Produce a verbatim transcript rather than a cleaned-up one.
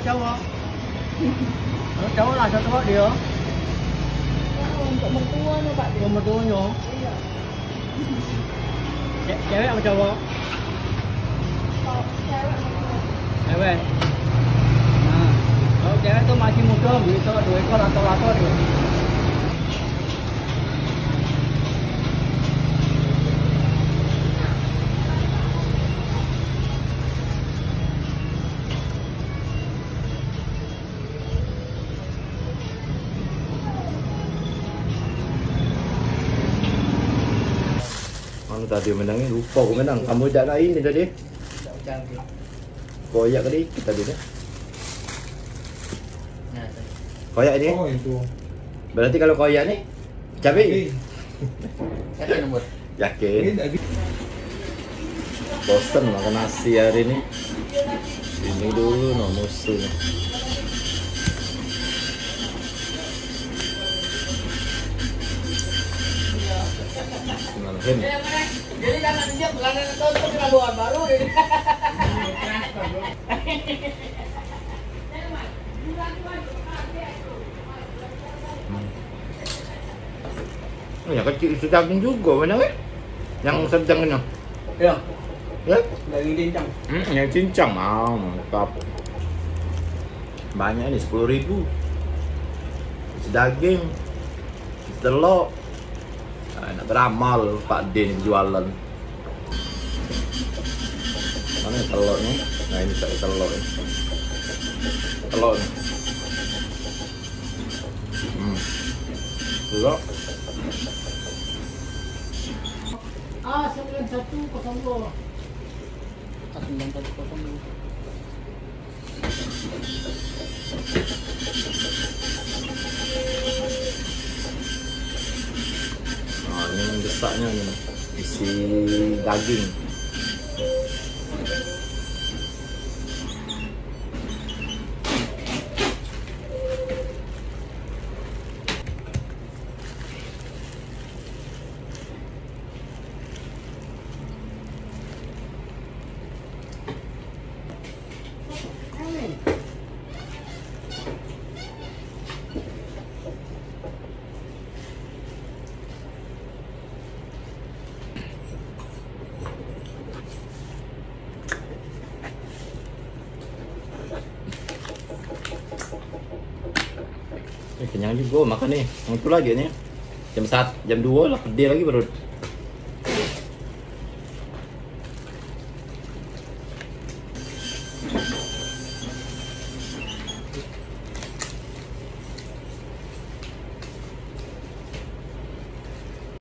Cowok. Cowok lah, cowok dia. Untuk mertuanya, Pak. Untuk mertuanya. Iya. Ce-, cewek apa cowok? Cewek. Nah, kalau cewek tu masih muda, bisa dua ekor atau apa tu. Mana tadi menang ni? Lupa aku menang. Kamu dak lain ni tadi. Koyak tadi kita tadi. Koyak ini. Oh, itu. Berarti kalau koyak ni cabe. Siapa nombor? Yakin? Bosen makan nasi hari ni. Ini dulu no musuh ni. Bismillahirrahmanirrahim. Oh, yang kecil itu daging juga, mana, eh? Yang sedang ini. Ya. Ya? Daging cincang. Hmm, yang cincang. Ah, mantap. Banyak ni, sepuluh ribu. Isi daging. Isi telok. Ah, nak beramal Pak D ni jualan. Mana telok ni? Nah, ini tak telok ni. Telok ni. Hmm. Telok. A sembilan satu kosong dua. A sembilan satu kosong dua. Nah, ini mendesaknya ni. Isi daging. Eh, kenyang juga makan ni. Yang tu lagi ni. Jam satu, jam dua lah, pedih lagi perut.